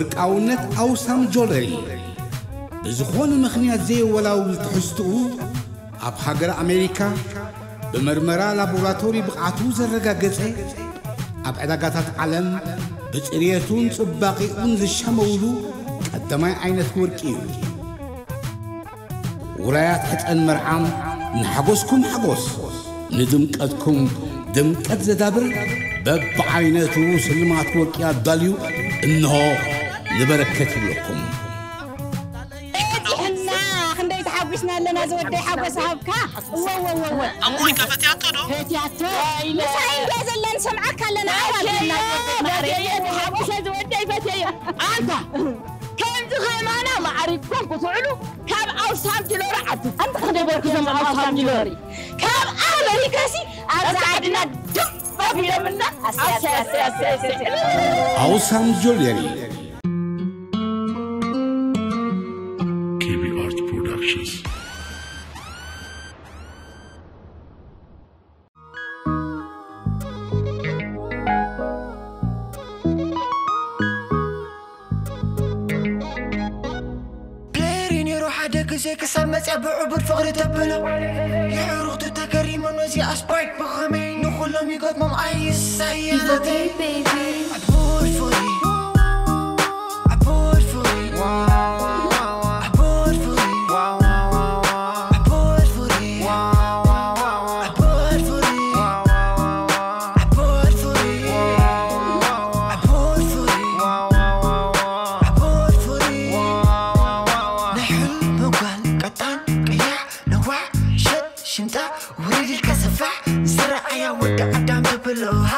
ወርቃውነት ኣውሳም ጆለሪ ብዝኾነ ምኽንያት ዘየወላውል ትሕዝትኡ ኣብ ሃገር ኣሜሪካ ብመርመራ ላቦራቶሪ ብቕዓቱ ዘረጋገጸ፣ ኣብ ዕዳጋታት ዓለም ብጽርየቱን ጽባቐኡን ዝሻመውሉ ቀዳማይ ዓይነት ወርቂ እዩ። ውራያት ሕጸን መርዓም ንሓጎስኩም ሓጎስ፣ ንድምቀትኩም ድምቀት ዘዳብር በብዓይነቱ ስልማት ወርቂ ኣዳልዩ እንሆ ንበረከት ይብለኩም። በዚሕና ክንደይ ተሓጒስና ኣለና ዝወደይ ሓጎስ ሃብካ። እወ፣ እወ፣ እወ፣ እወ። ኣሞይ ከፈትያቶ ዶ? ፈትያቶ። ምሳይ እንድያ ዘላ ንሰምዓካ ኣለና። ኣዋል ኣሸየ፣ ዘላ ዝወደይ ማዕረየ፣ ማዕረየ። ተሓጒሰ ዝወደይ ፈትየዮ። ኣንታ ከምዚ ከማና ማዕሪግኩም ክትውዕሉ ካብ ኣውሳም ጅሎሪ ዓዲ። ኣንታ ክንደይ በልኩ ዘም ኣውሳም ጅሎሪ። ካብ ኣመሪካሲ ኣብዛ ዓድና ድም ኣቢሎምና። ኣሰይ፣ ኣሰይ፣ ኣሰይ፣ ኣሰይ፣ ኣሰይ። ኣውሳም ጆለሪ። K B Art Productions. ፕሌሪ ነይሩ ሓደ ግዜ ክሳብ መፅያ ብዕቡድ ፍቕሪ ተብሎ። የዕሩኽቱ ተገሪሙ ነዚ ኣስፓይክ ብኸመይ ንኹሎም ይገጥሞም ኣይሳየን። Baby, baby. I bought for you. I bought for you. I bought for you. I bought for you. I bought for you. I bought for you. I bought for you. I bought for you. ናይ ሕልሚ ጓል ቀጣን ቀያሕ ነዋሕ ሸጥ ሽምጣ ውርድ ኢልካ ሰፋሕ ዝረኣያ ወዲ ኣዳም ትብሎ ሃ።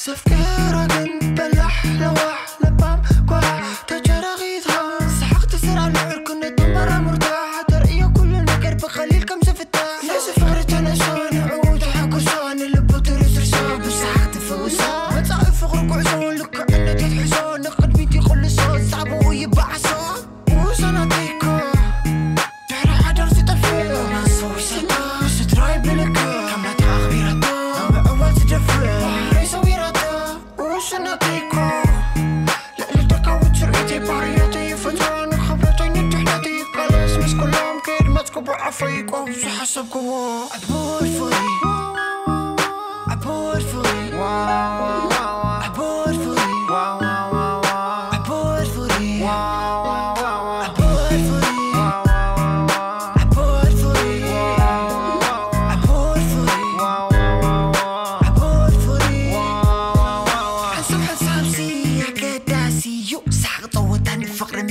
ዘፍቅራ ግን በላሕ ለዋሕ ለባም ጓል ተጨረኺትኻ ሰሓቕ ትስራ ንዕርክነት ተመራሙርታ ተርእዮ ኩሉ ነገር ብቐሊል ከም ዝፍታሕ ነዚ ፍቕሪ ተነሶ ንዕኡ ተሓጉሶ ንልቡ ትርስርሶ ብሰሓቕ ትፍውሶ መጻኢ ፍቕሪ ጉዕዞ ልክዕነት የትሕዞ ንቕድሚት ይቕልሶ ዛዕባኡ ይበዓሶ ውሰናተይኮ ድሕሪ ሓዳር ዝጠፍእ ሰው ይሰጣ ስድራይ ብልክ ከማታ ኣኽቢራቶ ምዕዋል ዝደፍእ ባህሪ ሰዊራቶ ውስናተይኮ ልዕሊ ደካውት ስርዒተይ ባህርያተይ ይፈትዋ ንኽብረተይ ንድሕነተይ ይቃለስ ምስ ኩሎም ከየድመፅኩ ብዓፈይ ቆብ ዝሓሰብክዎ ኣቦድ ፍቕሪ ኣቦድ ፍቕሪ ኣቦድ ፍቕሪ ኣቦድ ፍቕሪ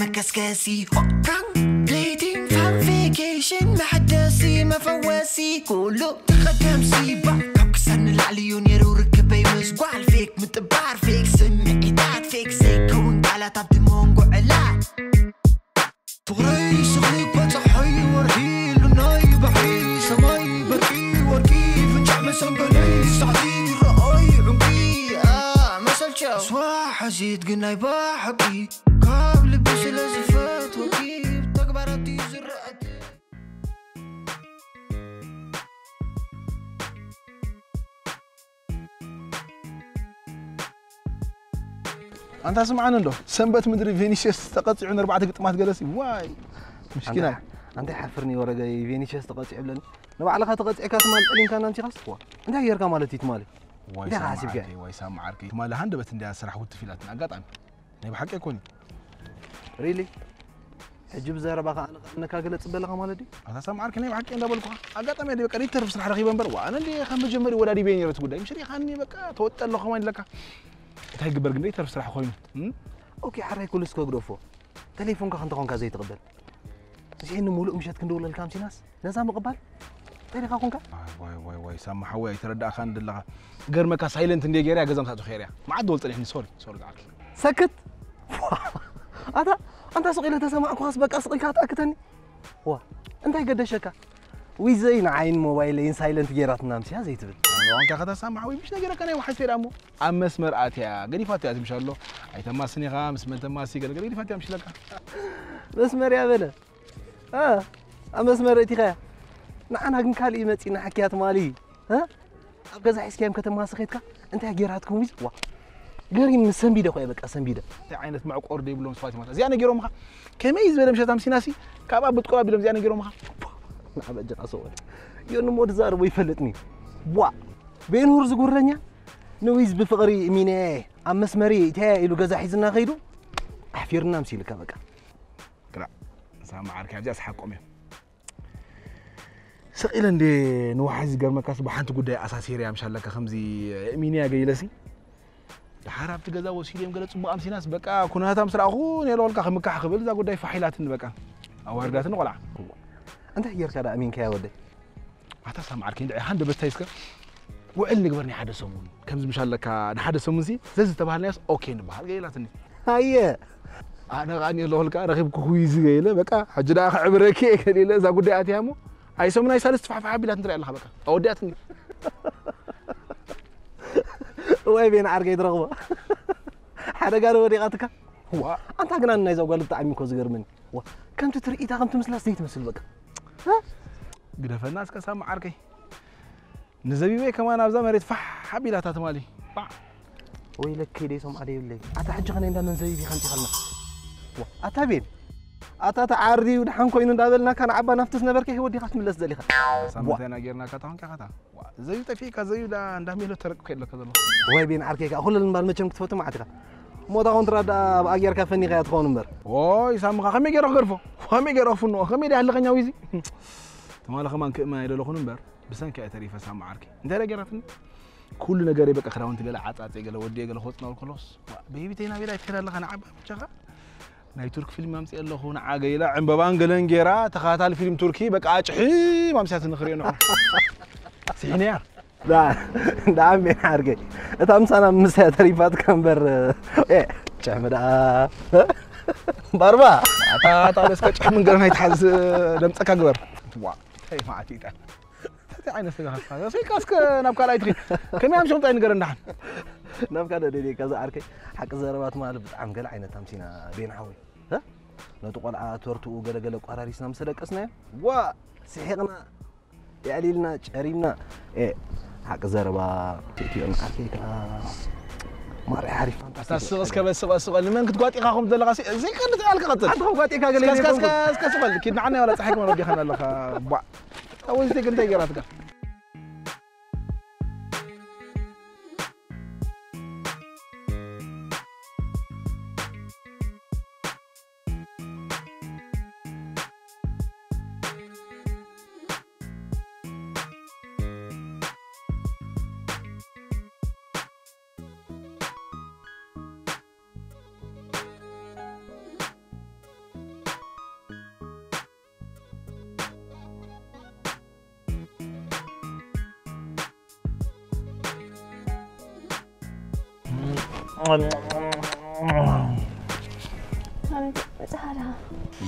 መከስከሲ ሆካን ፕሌቲን ፋን ቬኬሽን መሐደሲ መፈወሲ ኩሉ ተኸደምሲ ባ ካብ ክሳድ ንላዕሊ እዩ ነይሩ ርክበይ ምስ ጓል ፌክ ምጥባር ፌክ ስምዒታት ፌክ ዘይከውን ቃላት ኣብቲ መንጎ ዕላት ፍቕረይ ስኽሪ እኳ ጸሓይ ወርሒ ሉናይ ባሕሪ ሰማይ በርቂ ወርቂ ፍንጫዕ መሰንበለይ ሳዕቲ ረኣይ ዕንቂ መሰልቻ ስዋ ሓሲት ግን ናይ ባሕቂ ካብ ልቢ ስለ ዝፈትወኪ ተግባራቲ ዝረኣቲ ኣንታ ስምዓኒ እንዶ ሰንበት ምድሪ ቬኒሽስ ተቐፂዑ ንኣርባዕተ ግጥማት ገለሲ ዋይ ምስኪናይ ኣንታ ሓፍርኒ ወረገ ቬኒሽስ ተቐፂዑ ብለኒ ንባዕልኻ ተቐፂዕካ ትማል ጠሊምካ ናምሲኻስ ዋ እንታይ ጌርካ ማለት እዩ ትማሊ ዋይ እንታይ ሓሲብካ ሳምዓርከይ ዋይ ሳምዓርከይ ትማሊ ሃንደበት እንዲያ ስራሕ ውትፍ ኢላትና ኣጋጣሚ ናይ ብሓቂ ኣይኮን እዩ ሪሊ ሕጂ ብዘረባኻ ኣነ ከኣ ነካ ገለ ጽበ ኣለኻ ማለት ድዩ? ኣታ ሳምዓርከይ ናይ ብሓቂ እንዳበልኩኻ ኣጋጣሚ ድዩ ቀሪት ተርፍ ስራሕ ረኺበ እምበር ዋ ኣነ እንዲ ካብ መጀመሪ ወዳዲበ ነይረ እቲ ጉዳይ ምሽ ሪኻኒ በቃ ተወጠ ኣለኹ ከማን ኢለካ እንታይ ግበር ግን ተርፍ ስራሕ ኮይኑ ኦኬ ሓራይ ኩሉ እስከ ግደፎ ተሌፎንካ ክንተ ኾንካ ዘይትቕበል እዚሕኒ ሙሉእ ምሸት ክንደውለልካ ኣምሲናስ ነዛ ምቕባል ጠሪኻ ኮንካ ዋይ ዋይ ዋይ ሳማ ሓወይ ኣይተረዳእካን ደለኻ ገርመካ ሳይለንት እንደ ገይርያ ገዛ ምሳቱ ኸይርያ መዓት ደወል ጸኒሕኒ ሶሪ ሶሪ ዝዓርኪ ሰክት ኣታ ኣንታ ስቕ ኢለ ተሰማዕኩኻስ በቃ ስቕ ኢልካ ትኣክተኒ ዋ እንታይ ገደሸካ ዊዘይ ንዓይን ሞባይለይን ሳይለንት ገይራትና ምሲያ ዘይትብል ዋንካ ከተሳማዕ ወይ ምሽ ነገረካ ናይ ወሓጅ ተይዳ እሞ ኣብ መስመር ኣትያ ገዲፋትያ ትምሻ ኣሎ ኣይተማስን ኢኻ ምስ መን ተማሲ ገለ ገለ ገዲፋትያ ምሽለካ መስመር ያበለ ኣብ መስመር እቲኻያ ንዓና ግን ካልእ መፂና ሓኪያ ትማሊ ኣብ ገዛ ሒዝካዮም ከተማሲ ኸድካ እንታይ ጌራትኩም ዊዝ ዋ ገሪም ሰንቢደ እኮ እየ በቃ ሰንቢደ። እንታይ ዓይነት መዕቆር ደይብሎም ስፋቲማታ እዚኣ ነጊሮምኻ? ከመይ ዝበለ ምሸት ኣምሲናሲ ካብኣ ብጥቆባ ቢሎም እዚኣ ነጊሮምኻ? ንዓበጀኻ ሰወል የንሞ ድዛረቦ ይፈልጥኒ። ዋ ቤንሁር ዝጉረኛ ንዊዝ ብፍቕሪ ሚነ ኣብ መስመሪ ኢተያ ኢሉ ገዛ ሒዝና ከይዱ ኣሕፊርና ምሲልካ በቃ። ግራ ሳማ ዓርኪ ኣብዚኣ ስሓቆም እዮም። ስቕ ኢለ እንዴ ንዋሓ ዝገርመካስ ብሓንቲ ጉዳይ ኣሳሲርያ ምሻለካ ከምዚ የእሚንያ ገይለሲ ድሓር ኣብቲ ገዛ ወሲድዮም ገለ ጽቡቕ ኣምሲናስ በቃ ኩነታ ምስ ረኣኹ ነለወልካ ክምካሕ ክብል እዛ ጉዳይ ፋሒላትኒ በቃ ኣዋርዳትኒ ቆልዓ። እንታይ ጌርካ ደኣ ኣሚንካያ ወደይ? ኣታ ሳማ ዓርከይ እንድዒ ሃንደበታይ እስከ ውዕል ንግበር ናይ ሓደ ሰሙን ከምዚ ምሻለካ ንሓደ ሰሙን ሲ ዘዚ ተባሃልናዮስ ኦኬ ንበሃል ገይላትኒ። ኣየ ኣነ ኸኣ እኔ ኣለኹልካ ረኺብኩ ኩይዚ ገይለ በቃ ሕጂ ደኣ ክዕብረኪ እየ ገሊለ እዛ ጉዳይ ኣትያ እሞ ኣይ ሰሙን ኣይ ሳልስቲ ፋሕፋሕ ኣቢላትኒ ትሪኣ ኣለኻ በቃ ኣወዲኣትኒ። ወይ ቤን ዓርከይ ትረኽቦ ሓደጋ ዶ ወዲቓትካ። ዋ ኣንታ ግና ናይዛ ጓል ብጣዕሚ እኮ ዝገርመኒ። ዋ ከምቲ ትርኢታ ከምቲ ምስላስ ዘይትመስል በቃ። ግደፈና እስከ ሳማ ዓርከይ ንዘቢበይ ከማን ኣብዛ መሬት ፋሕ ኣቢላታ ትማሊ። ፋሕ። ወይለከይ ደይ ሰምዓ ደይብለይ ኣታ ሕጂ ኸነ እንዳ መን ዘቢብ ኢኻ ኣምጺኻልና። ዋ ኣታ ቤን ኣታ ተዓርዩ ድሓን ኮይኑ እንዳበልናካ ንዓባ ናፍቲ ዝነበርከ ህይወት ዲኻ ትምለስ ዘሊኻ። ሳምንታይና ጌርናካ ታኾንካ ኻታ ዘዩ ጠፊእካ ዘዩ ዳ እንዳ ሜሎ ተረቅኮ የለካ ዘሎ። ወይ ቤን ዓርከይ ከኣ ኩሉ ልምባል መቸም ክትፈቱ መዓት ኢኻ። ሞታ ኮንትራት ደኣ ኣብኣ ጌርካ ፈኒኻያ ትኸውን እምበር። ኦይ ሳምኻ ከመይ ገይረ ክገድፎ ከመይ ገይረ ክፍንኦ ከመይ ደኣ ኣለኸኛ ዊዚ ትማሊ ከማን ክእመን ኣይደለኹን እምበር ብሰንኪ እያ ተሪፈ ሳማ ዓርከይ እንታይ ደኣ ገይራትኒ ኩሉ ነገረይ በቃ ክዳውንቲ ገለ ዓጻጸ ገለ ወዲየ ገለ ክወጽእ ናበልኩ ከሎስ ቤቢተይ ናበይ ደኣ ትከድ ኣለኻ ንዓባ ብቻኻ ናይ ቱርክ ፊልም ኣምጺእ ኣለኹ ንዓ ገይላ ዕምበባን ገለን ገይራ ተኸታታሊ ፊልም ቱርኪ በቃ ኣጭሒ ማምስያትኒ ክሪኦ ንዑ ስሒነያ ዳኣሜን ሓርገይ እታ ምሳና ምሳያ ተሪፋትካ እምበር ጭሕሚ ደኣ ባርባ ኣታ ኣታ ደስከ ጭሕምን ገለን ኣይትሓዝ ደምፀካ ግበር ዋ እንታይ ማለት እዩ እንታይ ዓይነት ስጋ ሃስካ ስኢልካ እስከ ናብ ካልኣይ ትኺድ ከመይ ኣምሲኹም ጣይ ንገረን ደሓን ናብ ካልእ ደልየካ ዝዓርከይ ሓቂ ዘረባ ትማሊ ብጣዕሚ ገለ ዓይነት ኣምሲና ቤን ሓወይ እ? ነቲ ቆልዓ ቶርትኡ ገለገለ ቋራሪስና ምስ ደቀስናዮ ዋ ስሒቕና የዕሊልና ጨሪምና ኤ ሓቂ ዘረባ ክእትዮ መዓልቲ ከዓ ማርያ ሓሪፋ ኣታ ስቕ እስከ በል ስቕ ስቕ በል ንመን ክትጓጢኻ ከም ዘለኻ ሲ- ዘይቀልጥ ያልክ ቀጥል ኣንተ ጓጢካ ገለ እስከ እስከ እስከ እስከ ስቕ በል ኪድ ንዓና ወላ ፀሓይ ከመን ወዲኻና ኣለኻ ቧ ኣወዚ ግን እንታይ ገራትካ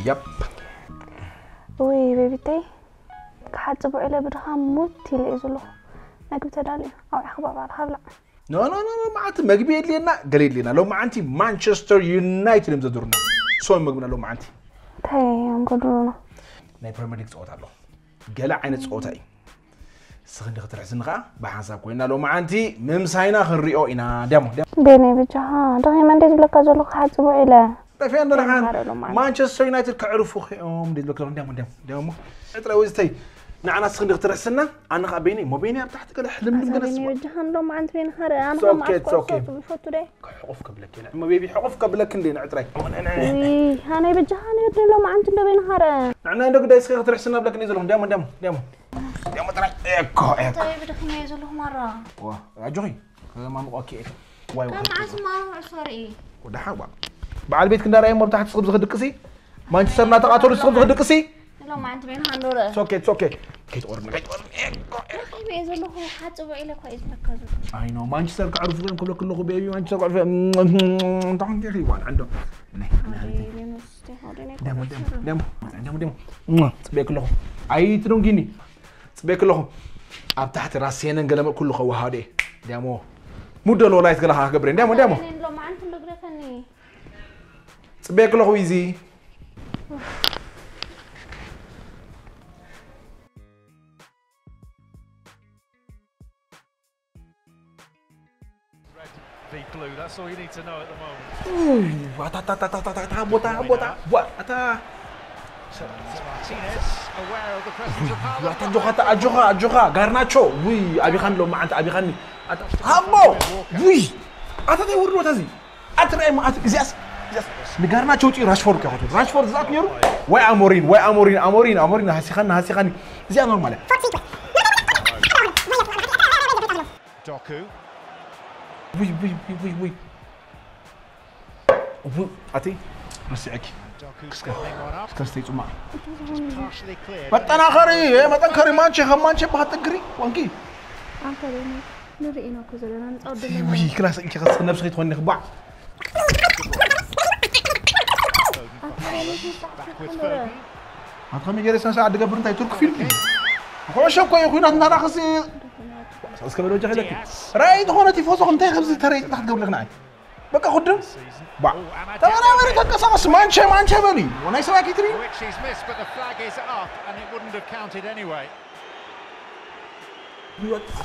ያፕ ወይ ቤቢተይ ክሓፅብ ውዒለ ብድኻም ሙት ኢለ እየ ዘለኹ። መግቢ ተዳልዩ ኣውዒ ክባባል ሃብላ። ኖ ኖ ኖ ኖ መዓንቲ መግቢ የድልየና ገለ የድልየና ሎመዓንቲ ማንቸስተር ዩናይትድ እዮም ዘድሩና። ሶም መግብና ሎመዓንቲ እንታይ እዮም ገድሩና? ናይ ፕሪምየር ሊግ ፀወታ ኣሎ። ገለ ዓይነት ፀወታ እዩ። ስኽንዲ ክትርሕስኒ ከዓ ብሓንሳብ ኮይና ሎመዓንቲ ምምሳይና ክንሪኦ ኢና። ደሞ ደሞ ቤነይ ብጃኻ ደኺመ እንደ ዝብለካ ዘለኹ ክሓፅብ ውዒለ። ጠፊአን ደሓን ማንቸስተር ዩናይትድ ከዕርፉ ኺኦም እንደ ዝብለካ ዘለኹ ደሞ ደሞ ደሞ ጥራይ ወዝተይ ንዓና ስኽንዲ ክትርሕስና ኣነ ከዓ ቤነይ ሞ ቤነይ ኣብ ታሕቲ ገለ ሕልምልም ገለ ስዋ። በጃኻ ንሎም መዓንቲ ቤንኻ ርእ ኣነ It's okay, it's okay. ይፈቱ ደ ሕቑፍ ከብለኪ ንዕሞ ቤቢ ሕቑፍ ከብለኪ እንደ ንዕጥራይ ኣነ በጃኻ ንገድሎም መዓንቲ እንዶ ቤንኻ ርእ ንዕና እንዶ ግዳይ እስከ ክትርሕስና ብለኪ እንደ ዘለኹ እንዲያሞ እንዲያሞ እንዲያሞ እንዲያሞ ጥራይ እኮ እኮ ብደኽመ እየ ዘለኹ ማራ ዋ ኣጆኺ ከማምቆኪ እየ ዋይ ካብ መዓስ ማራ ዕሶ ርኢ ወደሓ ዋ በዓል ቤት ክንዳርኣየ ሞ ብታሕቲ ስኽብ ዝኽድቅሲ ማንቸስተር እናተቓተሉ ስኽብ ዝኽድቅሲ ሎማዓንቲ በይንኻ እንዶ ርእ። It's okay, it's okay. ከይትቆርኒ፣ ከይትቆርኒ። ረኺበ እየ ዘለኹ፣ ሓጽቦ ኢለ እኳ እየ ዝብለካ ዘለኹ። I know. ማንቸስተር ከዕርፉ እዮም ክብለክ ኣለኹ፣ ቤቢ። ማንቸስተር ከዕርፉ እዮም። እንታይ ኾንኪ ኢኺ? ዋን፣ ዓንዶ። ነይ፣ ነይ፣ ሓቢቢ። ደሞ፣ ደሞ፣ ደሞ፣ ደሞ፣ ደሞ። ጽቤክ ኣለኹ። ኣይትደንጊኒ። ጽቤክ ኣለኹ። ኣብ ታሕቲ ራሴነን ገለመ ኩሉ ከወሃደ። ደሞ። ሙዶ ሎላይት ገለኻ ክገብረ። ደሞ፣ ደሞ። ሎማዓንቲ እንዶ ግደፈኒ። ጽቤክ ኣለኹ፣ ኢዚ። Deep blue, that's all you need to know at the moment. Uu, ኣታ ኣታ ኣታ ኣታ ኣታ ኣታ ቦታ ቦታ ዋ ኣታ Martinez aware of the presence of Haaland. ኣታ ኣጆኻ ኣታ ኣጆኻ ኣጆኻ ጋርናቾ ውይ ኣቢኻኒ ሎ መዓንተ ኣቢኻኒ ኣታ ሃቦ ውይ ኣታ እንታይ ውርድ ቦታ እዚ ኣትራይ ማዓት እዚኣስ እዚኣስ ንጋርናቾ ውጪ ራሽፎርድ ከሆቱ ራሽፎርድ ዝኣት ነሩ ወይ ኣሞሪን ወይ ኣሞሪን ኣሞሪን ኣሞሪን ሃሲኻኒ ሃሲኻኒ እዚኣ ኖርማል እያ Doku. ውይ ውይ ውይ ውይ ውይ ውይ ኣቲ ረሲዐኪ Doku scoring one up. ከስተይ ጽማዕ Just partially cleared. መጠናኸሪ እ፣ መጠንከሪ ማንቼ ከም ማንቼ በሃጠግሪ ዋንኪ ኣንተ ደሞ ንርኢ ኢና እኮ ዘለና ንፃወት ውይ ክላስ እንኪ ከስ ነብሲ ከይትኾኒ ክባዕ Back with Foden. ኣብ ከመይ ገይረ ስነ ስርዓት ድገብር እንታይ ቱርክ ፊልም እዩ ኩዕሾ እኮ እዩ ኩናት እናራኸሲ እስከ በል ወጃ ከለኪ ራእይ ዝኾነ ቲፎዞ እንታይ ከብዚ ተረይ ጥራሕ ትገብር ለኽና በቃ ኩድም ባ ተበራበሪ ተንቀሳቀስ ማንቸ ማንቸ በሊ ናይ ሰባኪ ትሪ Which he's missed, but the flag is up, and it wouldn't have counted anyway.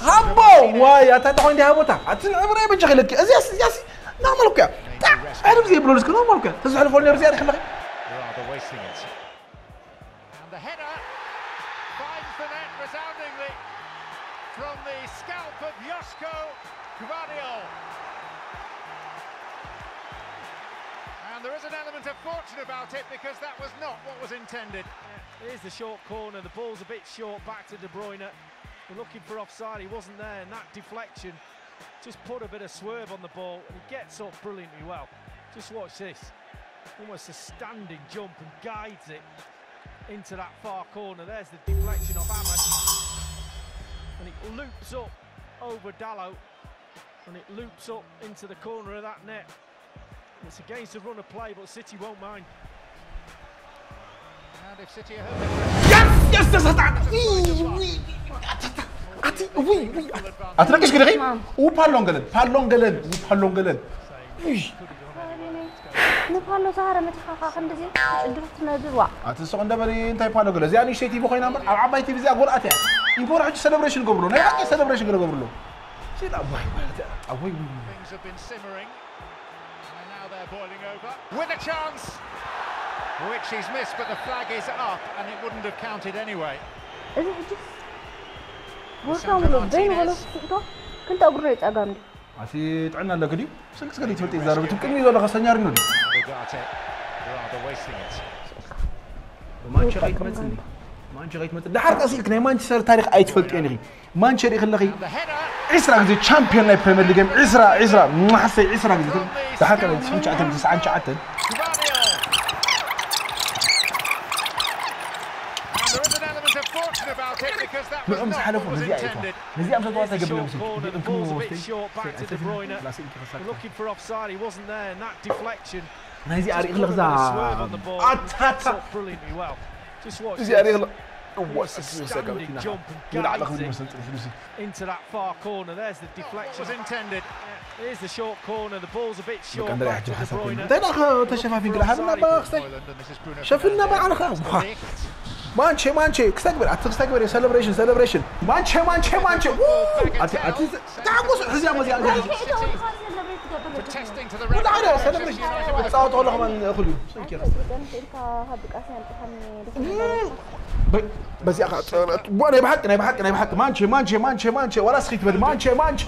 ሃቦ ዋይ ኣታ ተኾይ እንዲሃ ቦታ ኣቲ ንዕብረ በጃ ከለኪ እዚያስ እዚያስ ኖርማል እኮ እያ ኣድም ዘይብሎ ልስከ ኖርማል እኮ ተዝሕልፎ ነር እዚያ ርሕለኺ Rather wasting it. And the header finds the net resoundingly from the scalp of Joško Gvardiol. And there is an element of fortune about it because that was not what was intended. Here's the short corner, the ball's a bit short, back to De Bruyne. We're looking for offside, he wasn't there, and that deflection just put a bit of swerve on the ball, and he gets up brilliantly well. Just watch this, almost a standing jump and guides it into that far corner. There's the deflection off Ahmed, and it loops up over Dalot, and it loops up into the corner of that net. It's against the run of play, but City won't mind. And if City are hoping for Yes, yes, yes, yes. ኣቲ ውይ ውይ ኣትረቅሽ ግደኸይ ኡ ፓሎን ገለን ፓሎን ገለን ኡ ፓሎን ገለን ውይ ንፓሎ ዝሃረመትኻ ካ ክንድዚ ዕድል ክትነብር ዋ ኣቲ ስቕ እንደበሊ እንታይ ፓሎ ገለ እዚኣ ንእሽተይ ቲቪ ኮይና እምበር ኣብ ዓባይ ቲቪ እዚኣ ጎልኣት እያ ኢንኮራ ሕጂ ሰለብሬሽን ገብርሎ ናይ ሓቂ ሰለብሬሽን ገለ ገብርሎ ሲላ ዋይ ዋይ ኣቲ ኣወይ ውይ things have been simmering. And now they're boiling over. With a chance! Which he's missed, but the flag is up, and it wouldn't have counted anyway. እዚ ሕጂስ ጎርካ ብሎ በይኑ በሎ ስሕቶ ክልተ እግሩ ናይ ፀጋም ድዩ ኣቲ ጥዕና ኣለክ ድዩ ስልክ ስገዲ ትፈልጥ ይዛረብ ትብ ቅድሚ ዘሎ ከሰኛሪ ነው Ugarte rather wasting it. ማንቸ ከይትመፅኒ ማንቸ ከይትመፅኒ ድሓር ቀስ ኢልክ ናይ ማንቸስተር ታሪክ ኣይትፈልጥዮን ኢኺ ማንቸ ሪኢ ከለኺ The header. ዒስራ ግዜ ቻምፒዮን ናይ ፕሪምየር ሊግ እዮም ዒስራ ዒስራ ማሓሰይ ዒስራ ግዜ ድሓር ከ ትስዓን ትሽዓተን ትስዓን ትሽዓተን Gvardiol. And there is an element of fortune about it because that was ንዕኦም not ዝሓለፉ what was ነዚኣ እየዋ intended. ነዚኣ ኣብ ዘተዋታ Here's the ገቢሎም short corner, the ball's a bit short, back to De Bruyne. We're looking for offside, he wasn't there, and that deflection ናይዚ just ኣርኢ put a ክለኽዛ bit of swerve on the ball. ኣታታ It's up brilliantly well. Just watch እዚ ኣርኢ this. ክለ እዋ It's a standing jump and ንላዕሊ guides ክብል it መስል ጥልፍሉሲ into that far corner. There's the What was deflection. Intended. Here's the short corner. The ball's a bit በቃ short. እንደ Back ሕጂ to De ሓሳብ Bruyne. እንታይ ዳ ተሸፋፊን ግዳ ሓብና ባኽስታይ Hoyland and this is Bruno ሸፍና Fernandes. ባዕልኻ The ዋ lift. ማንቼ ማንቼ ክስተግበር ኣቲ ክስተግበር ሰለብሬሽን ሰለብሬሽን ማንቼ ማንቼ ማንቼ ው! ኣቲ ኣቲ ተዓጎሱ ሕዚያ መዚኣ Protesting to the ወላ ሓደ referee. ሰለብሬሽን ጻወት ወላ ከማን እኹል እዩ ሰንኪ ኢልካ ካብ ድቃስ ያምጥኻኒ በዚኣ ዋ ናይ ብሓቂ ናይ ብሓቂ ናይ ብሓቂ ማንቼ ማንቼ ማንቼ ማንቼ ዋላ ስኺት በል ማንቼ ማንቼ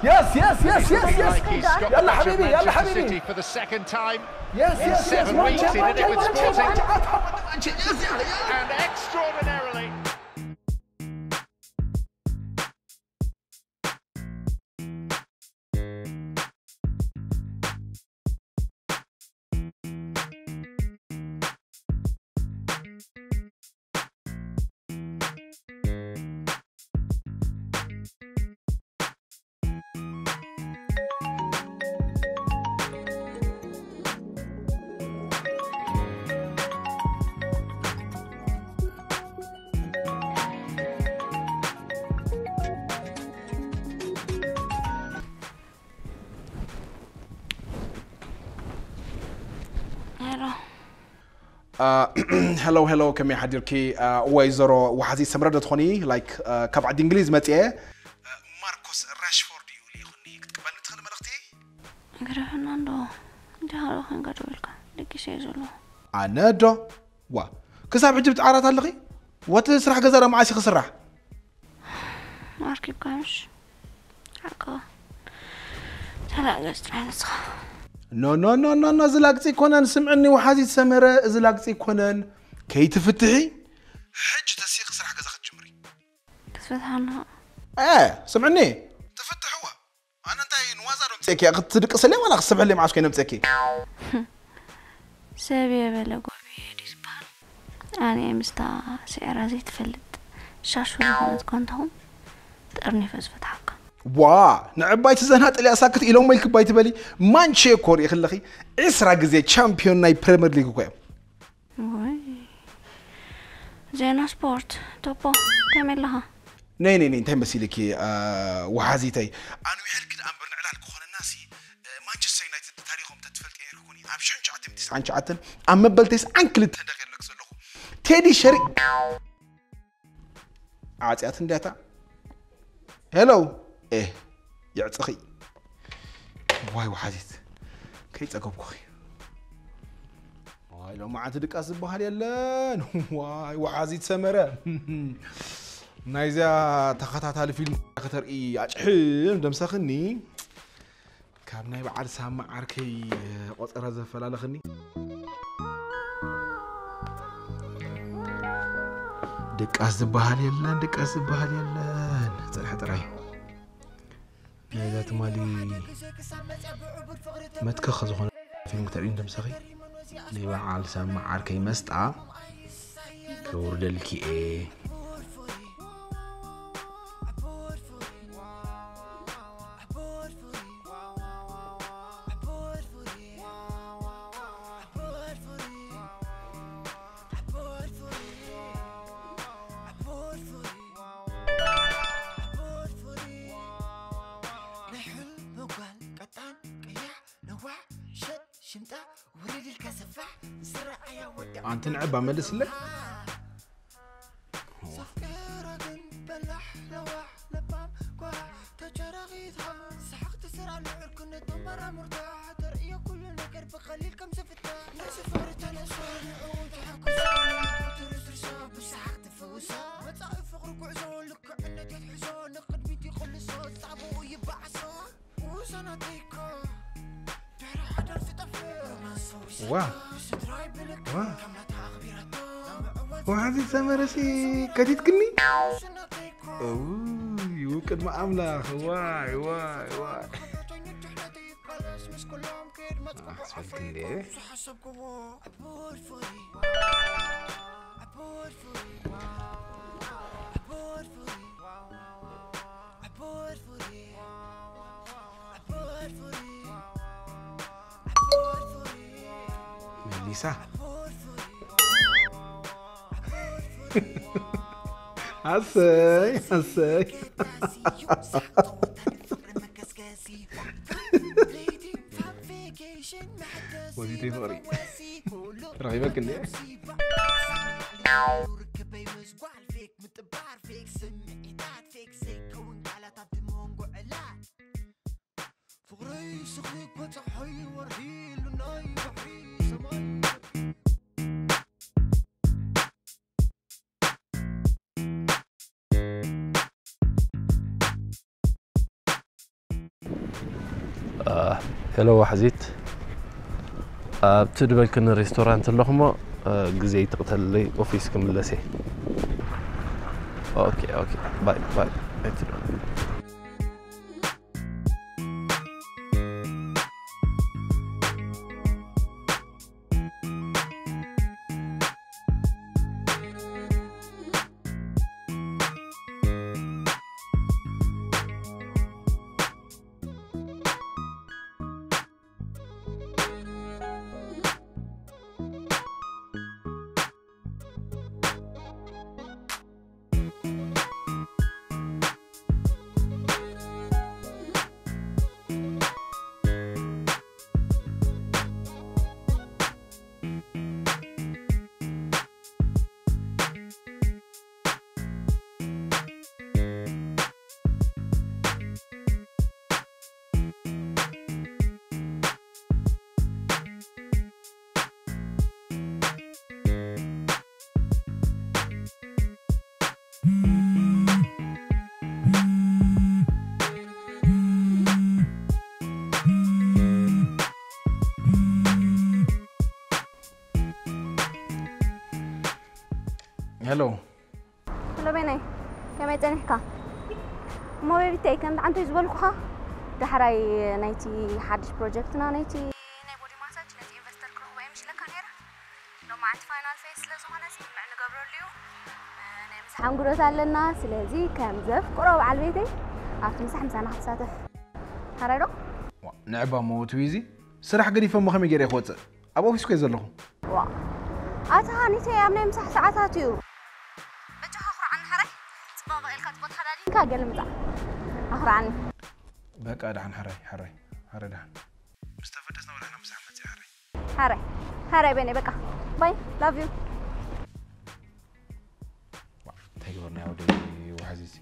የስ የስ የስ የስ የስ Like he's got يلا the حبيبي، يلا Manchester حبيبي. City for the second time. Yes, yes, yes, Seven Manche, weeks he did it Manche, with Manche, Sporting. Manche, Manche, Manche, yes, yeah, yeah. And extraordinarily, ሄሎ ሄሎ ሄሎ ከመይ ሓዲርኪ ወይዘሮ ወሓዚ ሰምረ ዶ ትኾኒ ላይክ ካብ ዓዲ እንግሊዝ መፅአ ማርኮስ ራሽፎርድ እዩ ልኢኹኒ ክትቅበልኒ ትኽእል መልእኽቲ ግረፈና እንዶ እንዲሃሎ ኮንካ ደው ኢልካ ደቂሰ እየ ዘለኹ። ኣነ ዶ ዋ ክሳብ ሕጂ ብትዓራት ኣለኺ? ወቲ ስራሕ ገዛ ዶ መዓስ እዩ ክስራሕ? ኣርኪብካ ምሽ ሓቅኻ ተላገጽ ጥራሕ ንስኻ ኖ ኖ ኖ ኖ ኖ እዚ ላግጺ ይኮነን። ስምዕኒ ወሓዚት ሰመረ፣ እዚ ላግጺ ይኮነን። ከይትፍትሒ ሕጂ ተሲኺ ስራሕ ገዛ ክትጅምሪ። ክትፈትሓና እ ስምዕኒ ትፍትሕዋ። ኣነ እንታይ ንዋዛ ዶ ምጽእኪ ክትድቅስለይ ዋላ ክስብሕለይ መዓስ ኮይነ ምጽእኪ? ሰብ የበለ ጎብየ ድዩ ዝበሃል? ኣነ ምስታ ስዕራ ዘይትፈልጥ ሻሹ ዝኾነት ኮንተኹም ጠርኒፈ ዝፈትሓካ። ዋ ንዕባይቲ ዘናጥል እያ ሳክት ኢሎሞ ኢልኪ ባይ ትበሊ። ማንቼኮ ሪኢኺ ኣለኺ ዕስራ ግዜ ቻምፒዮን ናይ ፕሪምየር ሊግ እኮ እዮም። ወይ ዜና ስፖርት ቶፖ ከመይ ኣለኻ? ነይ ነይ ነይ እንታይ መሲልኪ ወሓዚተይ ኣንዊሐልኪ ደኣ እምበር ንዕላል ክኾነናሲ ማንቸስተር ዩናይትድ ታሪኾም ተትፈልጢ ነርኩኒ ኣብ ሽሕን ትሽዓተ ሚእትን ትስዓን ትሽዓተን ኣብ መበል ተስዓን ክልተን ደቂቕ ኣለክ ዘለኹ ቴዲ ሸሪ ዓጽያት እንዲያታ ሄሎ ኤ የዕጽኺ ዋይ ወሓዚት ከይጸገብኩኺ ዋይ ሎማዓንቲ ድቃስ ዝበሃል የለን ዋይ ወሓዚት ሰመረ ናይዚያ ተኸታታሊ ፊልም ከተርኢ ኣጭሕም ደምሰኽኒ ካብ ናይ በዓል ሳማ ዓርከይ ቆጸራ ዘፈላለኽኒ ድቃስ ዝበሃል የለን ድቃስ ዝበሃል የለን ጽንሐ ጥራይ ናይዛ ትማሊ መትከኸ ዝኾነ ፊልም ክተርኢ እንደምሰኺ ናይ በዓል ሳማ ዓርከይ መስጣ ከውርደልኪ እየ ኣንቲ ንዕባ መልስለይ ዋ ዋ ወሓዚ ሰመረሲ ከቲትክኒ ውቅድሚ ኣምላኽ ዋይ ዋይ ዋይ ኣስፈልክ እንዴ መሊሳ ኣሰይ ኣሰይ ወዚተይ ፍቕሪ ረኺበክ እንዴ ሄሎ ዋሕዚት ኣብቲ ድበልክኒ ሬስቶራንት ኣለኹሞ ግዜ ይትቕተለይ ኦፊስ ክምለስ እየ ኦኬ ኦኬ ባይ ባይ ኣይትደው ሄሎ። ሄሎ ቤናይ፣ ከመይ ጸኒሕካ? እሞ ቤቢተይ፣ ከም ደሓንተይ ዝበልኩኻ፣ ዳሕራይ ናይቲ ሓድሽ ፕሮጀክትና፣ ናይቲ ናይ ቦዲ ማሳጅ፣ ነቲ ኢንቨስተር ክረኽቦ እየ ምሽለካ ነይረ። ሎማዓንቲ ፋይናል ፌስ ስለ ዝኾነ፣ ስምምዕ ንገብረሉ እዩ። እ፣ ናይ ምሳሕ ኣንግዶት ኣለና። ስለዚ ከም ዘፍቅሮ በዓል ቤተይ፣ ኣብቲ ምሳሕ ምሳና ክትሳተፍ። ሓራይ ዶ? ዋ፣ ንዕባ እሞ ትዊዚ፣ ስራሕ ገዲፈ እሞ ከመይ ገይረ ክወጽእ? ኣብ ኦፊስ እኮ እየ ዘለኹ። ዋ፣ ኣታ ሃኒተይ፣ ኣብ ናይ ምሳሕ ሰዓታት እዩ። በጃኻ ኣኹርዓኒ ሓራይ። ጽባቕ ኢልካ ጽቡቕ ተኸዳዲንካ ገለ ምጻእ። ኣኹርዓኒ። በቃ ደሓን ሓራይ፣ ሓራይ፣ ሓራይ ደሓን። ምስ ተፈደስና ወላሕና ምሳሕ መጽእ ሓራይ። ሓራይ፣ ሓራይ በኔ በቃ። ባይ፣ ላቭ ዩ። ዋ፣ እንታይ ግበርና ያው ደይ ወሓዚዚ።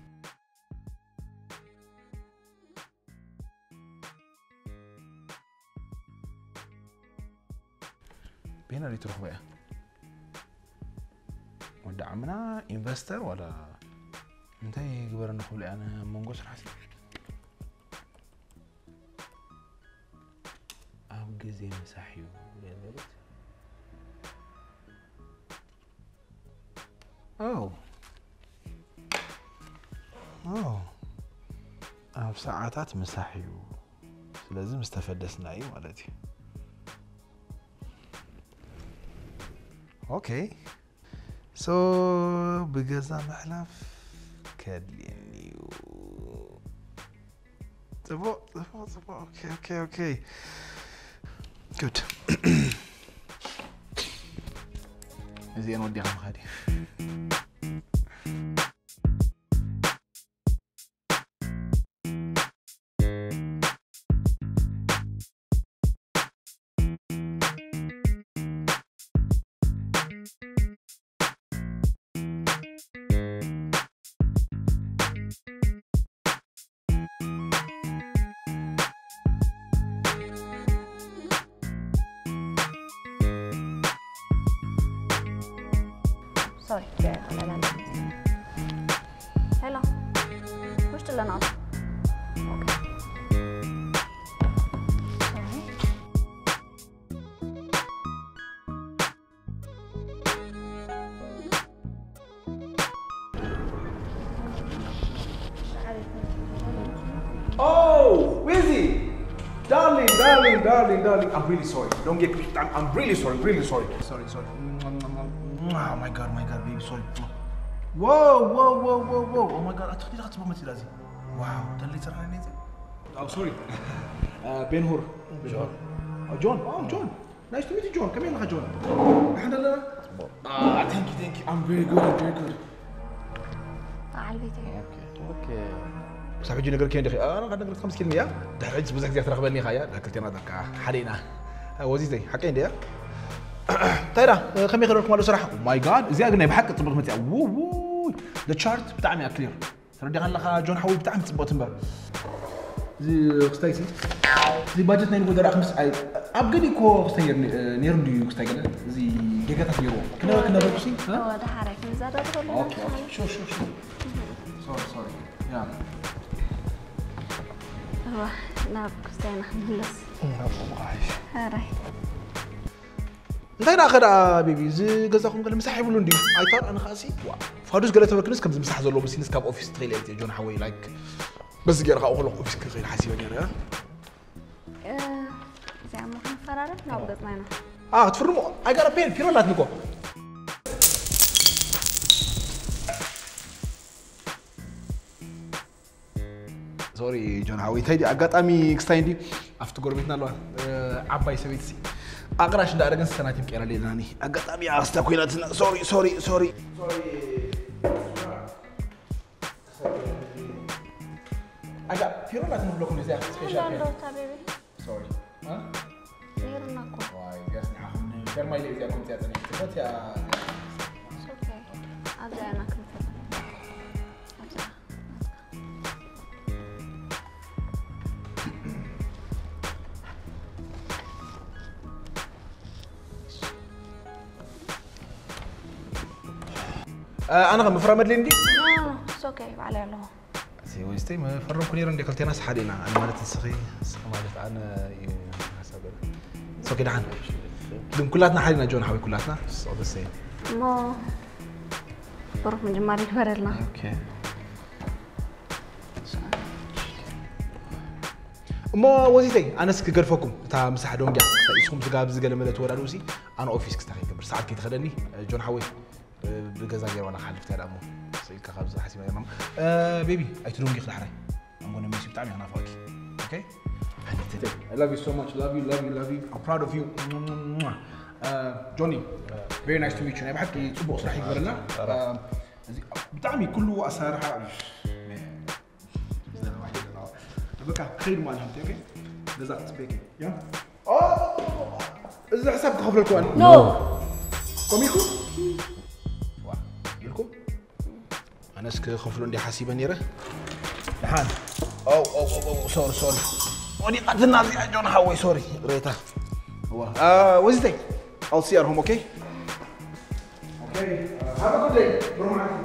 ቤና ዶ ትረኽቦ እያ? ወዲ ዓምና ኢንቨስተር ዋላ እንታይ ግበረኒ ክብሎ እያ ንመንጎ ስራሕቲ? ኣብ ግዜ ምሳሕ እዩ ዝበለት። ኦ። ኦ። ኣብ ሰዓታት ምሳሕ እዩ። ስለዚ ምስ ተፈደስና እዩ ማለት እዩ። ኦኬ። ሶ ብገዛ ምሕላፍ ከድልየኒ እዩ። ጽቡቕ፣ ጽቡቕ፣ ጽቡቕ። ኦኬ፣ ኦኬ፣ ኦኬ። ጉድ። እዚአን ወዲኻ ምኻድ እዩ። Sorry, ሄሎ፣ ውሽጢ ኣለና። ኦኬ። ሶሪ። Oh, Wizzy! Darling, darling, darling, darling, I'm really sorry. Don't get me. I'm, I'm really sorry. I'm really sorry. Sorry, sorry. Oh my God, my God, baby, sorry. Whoa, whoa, whoa, whoa, whoa. Oh my God, ኣትኽዲ ዳኻ ጽቡቕ መጺላ እዚ። ዋው፣ ተለይ ጽራሕ ነይዘ። Oh, sorry. Uh, Ben Hur. John. Oh, John. Oh, John. Nice to meet you, John. ከመይ ኣለኻ ጆን? ደሓን ኣለኻ? Ah, thank you, thank you. I'm very good, I'm very good. በዓል ቤተይ። ኦኬ፣ ኦኬ። ክሳብ ሕጂ ነገር ከይንደኺ፣ ኣነ ካብ ነገር ከም ስኪልኒ እያ። ድሕሪ ሕጂ ብዙሕ ግዜ ትረኽበኒ ኢኻ እያ። ክልቴና በቃ ሓደ ኢና። ወዚተይ፣ ሓቀይ እንድያ። እንታይ ደኣ፣ ከመይ ከለልኩም ኣሎ ስራሕ? Oh my God፣ እዚኣ ግን ናይ ብሓቂ ጽቡቕ መጽያ። ውይ፣ ውይ። The chart ብጣዕሚ እያ ክሊር። ተረዲኻ ኣለኻ ጆን ሓወይ፣ ብጣዕሚ ጽቡቕ ትንበር። እዚ ክስታይ ሲ፣ እዚ ባጀት ናይ ንጎ ደራእኹም ምስ ኣይ-፣ ኣብ ገሊ እኮ ክስታይ ነይሩ፣ ነይሩ እንድዩ ክስታይ ገለ፣ እዚ ጌጋታት ነይርዎ። ክነ-፣ ክነበርኩ ሲ፣ እ? እወ፣ ደሓራይ ክንዛረብ ከለና ኦኬ፣ ኦኬ። ንሓልፍ። ሹር፣ ሹር፣ ሹር። ሶሪ፣ ሶሪ። ያ። እዋ፣ ናብ ክስታይና ክንምለስ። ናብ ጾምካ ሓይሽ። ሓራይ። እንታይ ደኣ ከ ደኣ ቤቢ፣ እዚ ገዛኹም ገለ ምሳሕ ይብሉ እንድዩ? ኣይታወል ኣነ ከኣ ሲ፣ ዋ፣ ፋዱስ ገለ ተበክንስ ከምዚ ምሳሕ ዘለዎ መሲልስ ካብ ኦፊስ ትኽእል እየ ጆን ሓወይ፣ ላይክ፣ በዚ ገይረ ካብኡ ከለኹ ኦፊስ ክኸይድ ሓሲበ ነይረ። እ፣ እዚኣ እሞ ክንፈራረም ናብ ገጽና ኢና። ኣ፣ ክትፍርሞ? I got a pen፣ ፒሮ ኣላትኒ እኮ። ሶሪ ጆን ሓወይ፣ እንታይ ድዩ ኣጋጣሚ ክስታይ እንዲ ኣብቲ ጎረቤትና ኣለዋ፣ እ፣ ዓባይ ሰበይቲ ሲ ኣቕራሽ እንዳኣረገን ሰናቲም ቀይራ ሌላኒ ኣጋጣሚ ኣስታ ኮይናትና። ሶሪ፣ ሶሪ፣ ሶሪ። ኣጋ ፒሮ ናት ንብለኩም እዚኣ ስፔሻል ፒሮ። ዶታ ቤቢ። ሶሪ። እ? ነይሩና እኮ። ዋይ፣ ገስ ንዓኹም ፌርማ ኢለ እዚኣ ኮምዚኣ ጸኒሐ። ትፈት እያ። It's okay። ኣብዛ ኢና ክንፈት። ኣብዛ። እ፣ ኣነ ኸ ምፍራም ኣድልየኒ ድዩ? No, no, no, it's okay፣ ባዕለይ ኣለኹ። እሲ ወይስተይ መፈረምኩ ነይረ እንደ ክልቴናስ ሓደ ኢና። ኣነ ማለት ንስኺ፣ ንስኺ ማለት ኣነ እዩ ሓሳብ ገለ። It's okay፣ ደሓን። ግን ኩላትና ሓደ ኢና ጆን ሓወይ፣ ኩላትና። It's all the same። እሞ ብሩኽ ምጅማር ይግበረልና። እሞ ወዚተይ ኣነስ ክገድፈኩም እታ ምሳሕ ዶንጊያ ንስኹም ስጋ ብዝገለመለ ትወዳድኡ ሲ ኣነ ኦፊስ ክስታ ከይገብር ሰዓት ከይትኸደኒ ጆን ሓወይ ብገዛ ገይርዋና ክሓልፍ ትያ ደኣ እሞ ስኢልካ ካብ ዝሓሲበ ጌርና ቤቢ ኣይትደንጊ ክዳሕራይ I'm gonna miss you ብጣዕሚ ክናፍቐኪ okay I love you so much love you love you love you I'm proud of you Johnny very nice to meet you ናይ ብሓቂ ፅቡቕ ስራሕ ይግበረልና ብጣዕሚ ኩሉ ኣሰራርሓ በቃ ከይድ ማለት ነው okay ገዛ ክትፅበየኪ እዚ ሕሳብ ክኸፍለልኩ no ኮሚኩ ኢልኩም ኣነስ ክኸፍሎ እንዲ ሓሲበ ነይረ ደሓን ሶሪ ሶሪ ወዲቓትና እዚኣ ጆን ሓወይ ሶሪ ሬታ ወዚተይ I'll see you at home okay okay have a good day ብሩኽ መዓልቲ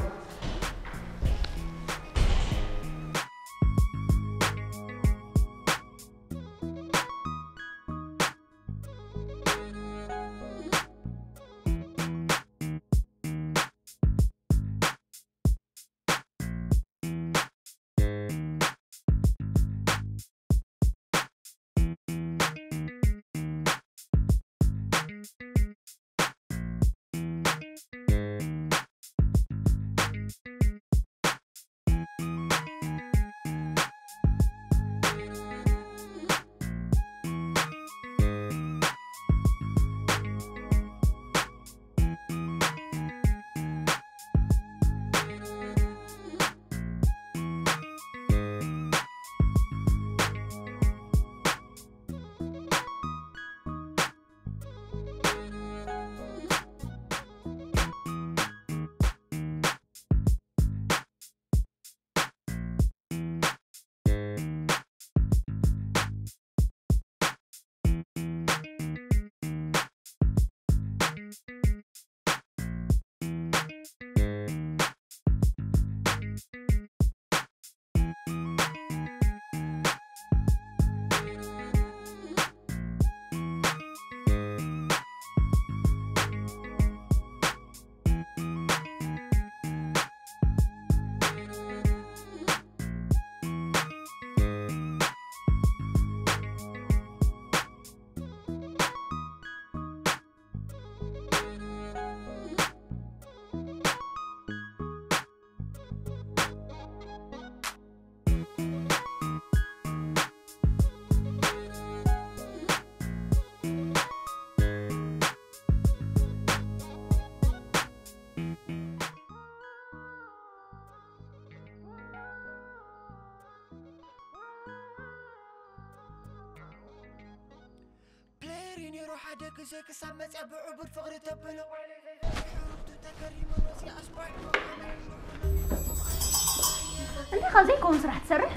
እንታይ ካብ ዘይከውን ስራሕ ትሰርሕ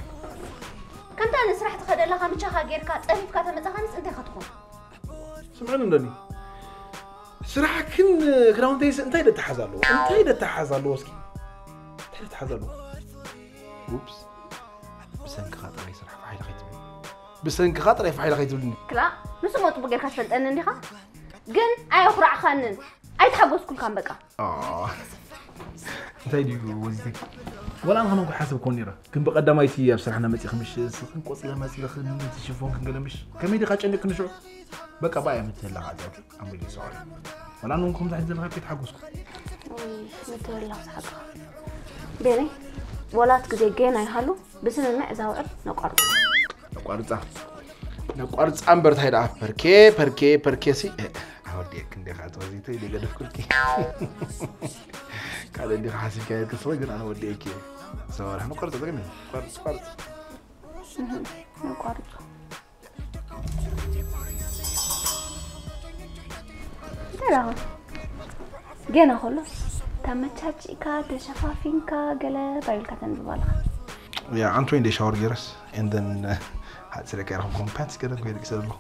ከምታ ንስራሕ ትኸደላ ካምቻኻ ጌርካ ጸፊፍካ ተመጻኻንስ እንታይ ክትኾን ስምዕን እንደኒ ስራሕክን ክዳውንተይስ እንታይ ደተሓዝ ኣለዎ እንታይ ደተሓዝ ኣለዎ እስኪ እንታይ ደተሓዝ ኣለዎ ኡፕስ ብሰንክኻ ጥራይ ስራሕ ፋሒላ ከይትብል ብሰንክኻ ጥራይ ፋሒላ ከይትብልኒ ክላ ንሱ ሞ ጽቡቅ ጌርካ ትፈልጠኒ እንዲኻ ግን ኣየኹራዕኻንን ኣይተሓጎስኩልካን በቃ እንታይ ድዩ ወዚተይ ወላ ንኸመንኩ ሓስብ ኮን ነይረ ግን ብቀዳማይቲ ኣብ ስራሕና መፂ ክምሽ ስኽን ቆፅለ መፅልኽን እቲ ሽፎን ክንገለምሽ ከመይ ዲኻ ጨኒቅ ክንሽዑ በቃ ብኣያ ምትህላ ዓዛቱ ኣንበጊ ሰዋሪ ወላ ንንኩም ዛሕት ዘለካ ከይተሓጎስኩ ምትህላ ዝሓቅኻ ቤኒ ወላት ግዜ ገና ይሃሉ ብስምምዕ እዛ ውዕል ነቋርጾ። ነቋርጻ ነቋርጻ እምበር ታይ ደኣ ፐርኬ ፐርኬ ፐርኬ ሲ ኣወዲኤክ እንዴ ከዓ ተወዚተ ኢለ ገደፍኩልኪ ካልእ እንዲኻ ሓሲብካ የትከስበ ግን ኣነ ወዲኤኪ ሰባርሕ ነቋርጻ ዘግኒ ቋርጽ ቋርጽ ነቋርጾ እንታይ ደኣ ገና ከሎ ተመቻቺእካ ተሸፋፊንካ ገለ ባይብልካ ተንብብ ኣለኻ። Yeah, I'm trying to shower gears and then ሓፂረ ከይረኽብኩም ፓንትስ ገለ ኮይነ ጊሰ ኣለኹ።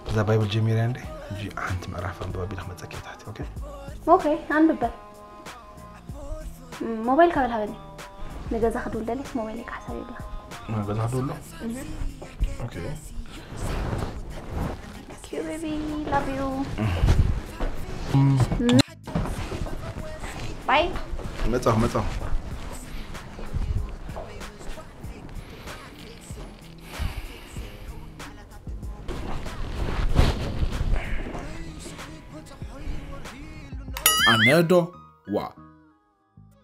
እዛ ባይብል ጀሚርያ እንደ ሕጂ ሓንቲ ምዕራፍ ኣንብባ ቢለ ክመፀኪ ታሕቲ ኦኬ? ኦኬ፣ ኣንብበ። ሞባይል ካበል ሃበኒ ንገዛ ክድውል ደልየ ሞባይለይ ክሓሳብ ይብላ ገዛ ክድውሎ ኦኬ you baby love you bye መጻኹ መጻኹ። ኣነ ዶ ዋ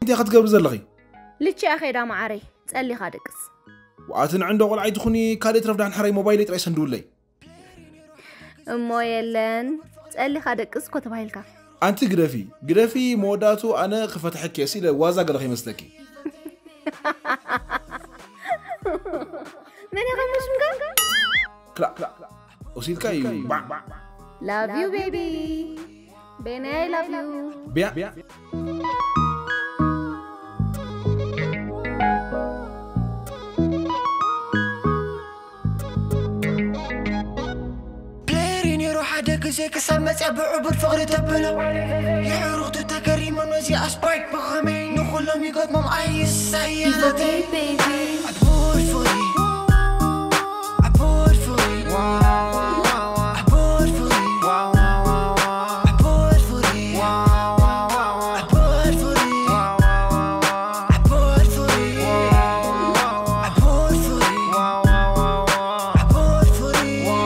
እንታይ ክትገብሪ ዘለኺ? ልቺ ኣኸይዳ መዓረይ ጸሊኻ ደቅስ። ዋኣቲ ንዕንዶ ቆልዓ ኣይትኹኒ። ካልእ ትረፍ ዳሕን ሓራይ ሞባይለይ ጥራይ ሰንድውለይ። እሞ የለን ጸሊኻ ደቅስ እኮ ተባሂልካ። ኣንቲ ግደፊ ግደፊ። መወዳቱ ኣነ ክፈትሐኪ እየ ሲለ ዋዛ ገለ ከይመስለኪ። መን ኢኻ ሙሽምካ? ክላእ ክላእ ክላእ ወሲድካ እዩ። ባዕ ባዕ። Love you baby. ቤናይ love you። ቢያ ቢያ። ፕሌሪ ነይሩ ሓደ ግዜ ክሳብ መፅያ ብዕቡድ ፍቕሪ ተብሎ የዕሩኽቱ ተገሪሙ ነዚ ኣስፓይክ ብኸመይ ንኹሎም ይገጥሞም ኣይሳየን። Aboard for you. Aboard for you. Aboard for you. Aboard for you. Aboard for you. Aboard for you. Aboard for you. Aboard for you.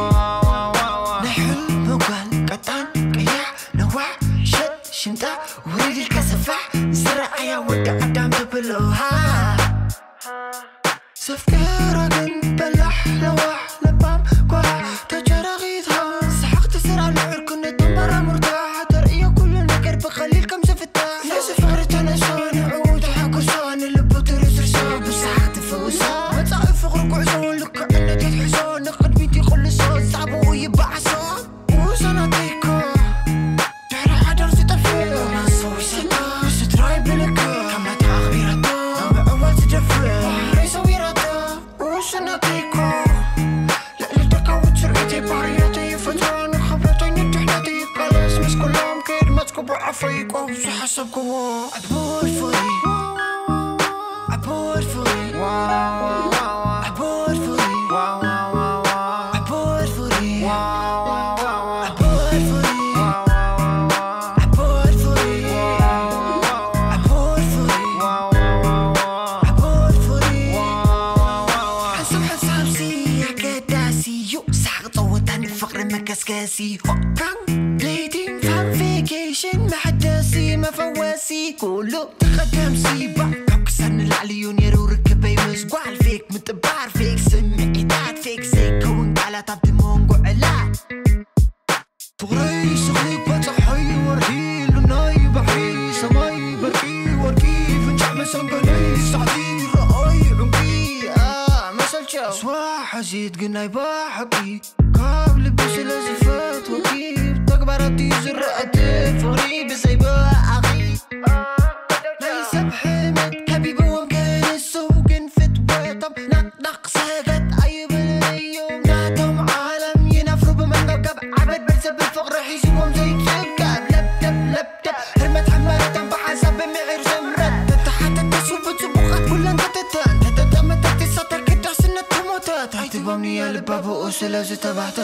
ናይ ሕልሚ ጓል ቀጣን ቀያሕ ነዋሕ ሸጥ ሽምጣ ውሪድ ኢልካ ሰፋሕ ዝረኣያ ወዲ ኣዳም ትብሎ ሃ ዘፍቅራ ግን በላሕ ለዋሕ ለባም ጓሕ ተጨረኺት ሃ ሰሓቕቲ ስራ ንዕርክነት ተንበራ ሙርታ ተርእዮ ኩሉ ነገር ብቐሊል ከም ዝፍታ ነዚ ፍቕሪ ተነሶ ንዕኡ ተሓጉሶ ንልቡ ትርስርሶ ብሰሓቕ ትፍውሶ መጻኢ ፍቕሪ ጉዕዞ ልክዕነት የትሕዞ ንቕድሚት ይቕልሶ ዛዕባኡ ይበዓሶ ውሰናተይኮ ድሕሪ ሓዳር ዝጠፍእ ሰዊሰና ስድራይ ብልክ ከመታ ኣኽቢራቶ ምዕዋል ዝደፍእ ባህረይ ሰዊራቶ ውስነተይኮ ልዕሊ ደካውት ስርዒተይ ባህርያተይ ይፈትዋ ንኽብረተይ ንድሕነተይ ይቃለስ ምስ ኩሎም ከየድመፅኩ ብዓፈይ ቆብ ዝሓሰብክዎ ኣቦድ ፍቕሪ ኣቦድ ፍቕሪ ኣቦድ ፍቕሪ ኣቦድ ፍቕሪ ኣቦድ ፍቕሪ ኣቦድ ፍቕሪ ኣቦድ ፍቕሪ ኣቦድ ፍቕሪ ሓንሳብ ሓንሳብሲ ኣገዳሲ እዩ ሳቕ ጸወታን ፍቕሪ መቀስቀሲ ሆካን ፕሌቲን ፋን ቬኬሽን መሐደሲ መፈወሲ ኩሉ ተቐደምሲ ባ ካብ ክሳድ ንላዕሊ እዩ ነይሩ ርክበይ ምስ ጓል ፌክ ምጥባር ፌክ ስምዒታት ፌክ ዘይከውን ቃላት ኣብቲ መንጎ ዕላት ፍቕረይ ስኺ እኳ ጸሓይ ወርሒ ሉናይ ባሕሪ ሰማይ በርቂ ወርቂ ፍንጫዕ መሰንገለይ ሳዕቲ ረኣይ ዕንቂ መሰልቻ ስዋ ሓዚት ግን ናይ ባሓቂ ካብ ልቢ ስለ ዝፈትወኪ ተግባራት እዩ ዝረኣቲ ፍቕሪ ብዘይ ብኣኺ ናይ ሰብ ሕመት ከቢብዎም ክንሱ ግን ፍትወቶም ናቕናቕ ሰገት ኣይብልዮም ናቶም ዓለም ይነፍሩ ብመንገብገብ ዓበድ በል ዘብል ፍቕሪ ሒዝዎም ዘይጽገብ ለብደብ ለብደብ ህርመት ሕመረቶም ብሓንሳብ ብምዒር ዘምረት ተተሓተተሱ ብጽቡቓት ኩለን ከተተን ተተጠመተት ይሳተር ክዳስነት ተሞተት ኣይትቦም ንያ ልባ ብኡ ስለ ዝተባህተ